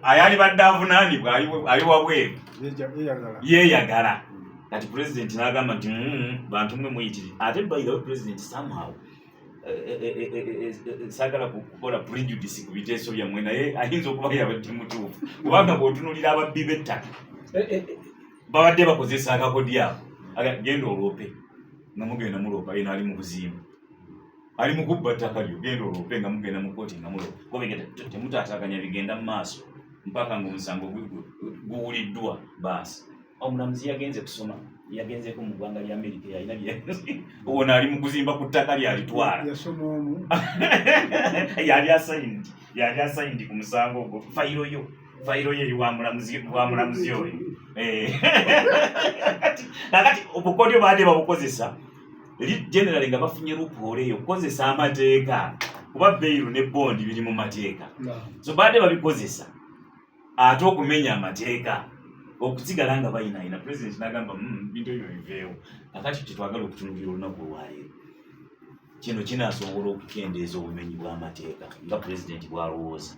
Ayalibadde avunaanibwa ali wabweru. Yeeyagala. Yeeyagala. Kati President n'agamba nti, "Bantu mwe muyitiri." Ate by the way, President somehow saagala kukola prejudice ku biteeso byammwe, naye ayinza okuba yabadde mutuufu, kubanga bw'otunuulira ababbi b'ettaka babadde bakozesa akakodi ako. Genda oloope nga mugenda muloopa, eno ali mu kuzimba, ali mu kubba ttaka lyo, genda oloope nga mugenda mu kooti nga muloopa. Kubanga temutaataaganya bigenda mu maaso mpaka ng'omusango guwuliddwa. Baasi omulamuzi yagenze kusoma, yagenzeko mu ggwanga lya Amerika, yalina bye ono ali mu kuzimba ku ttaka lyalitwala. Yasoma omu. Yali assigned ku musango ogwo. Fayiro yo eri wa mulamuzi oyo. Kakati obukodyo baadde babukozesa eri generally nga bafunye loophole eyo okukozesa amateeka, kuba bail ne bond biri mu mateeka. So baadde babikozesa ate okumenya amateeka okusigala nga bayinayina. President n'agamba, bintu ebyo biveewo." Kakati kyetwagala okutunulira olunaku olwaleero, kino kinaasobola okukendeeza obumenyi bw'amateeka nga Pulezidenti bw'alowooza,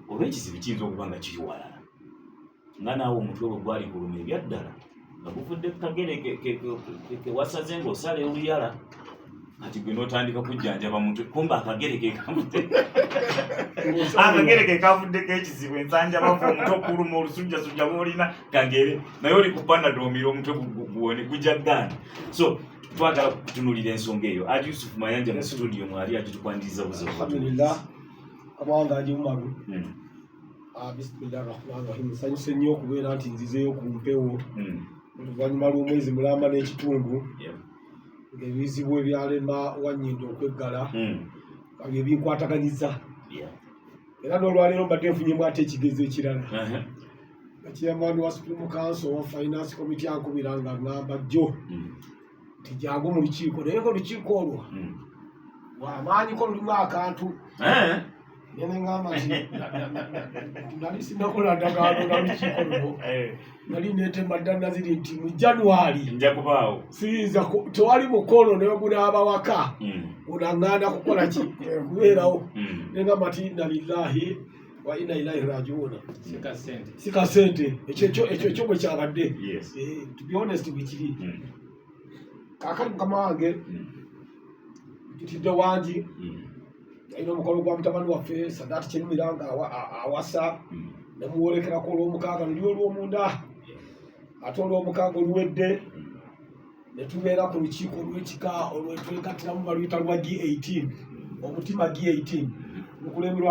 oba ekizibu kiyinza okuba nga kiri walala, nga naawe omutwe bwe gwali kuluma ebyaddala nga guvudde ku kagere ke wasaze ng'osala oluyala, kati gwe n'otandika kujjanjaba mutwe, kumba akagere ke kavuddeko ekizibu, ensanja bavu, omutwe okuluma, olusujjasujja lwolina kagere, naye oli ku Panadol omira omutwe guwone, gujja ggaana. So twagala kutunulira ensonga eyo. Haji Yusuf Mayanja mu studio mwali agitukwaniriza buzibu. Alhamdulillah, amawanga Haji Umaru. Bisimillahi rahmani rahim. Nsanyuse nnyo okubeera nti nzizeeyo ku mpewo oluvannyuma lw'omwezi mulamba n'ekitundu ng'ebizibu ebyalema Wannyindo okweggala nga bye binkwataganyiza. Era n'olwaleero mbadde nfunyemu ate ekigezo ekirala, nga chairman wa Supreme Council wa Finance Committee ankubira nga ŋŋamba jjo nti jangu mu lukiiko, naye nga olukiiko olwo lwamaanyiko, lulimu akantu. Nene ŋŋamba nti nali sinakola ndagaano na lukiiko luno. Nali neetema dda naziri nti mu January nja kubaawo. Siyinza tewali mukolo naye gunaaba waka gunaŋŋaana kukola ki kubeerawo. Neŋŋamba nti inna lillahi wa inna ilaihi rajiuna. Sika sente. Sika sente, ekyo bwe kyabadde. To be honest, bwe kiri. Kaakati mukama wange, mpitidde wangi. Alina omukolo gwa mutabani waffe Sadat Kirumira nga awasa, nemuwolekerako olwomukaaga luli olwomunda, ate olwomukaaga oluwedde ne tubeera ku lukiiko olw'ekika olwetwegattiramu, baluyita lwa G18, omutima G18, lukulemberwa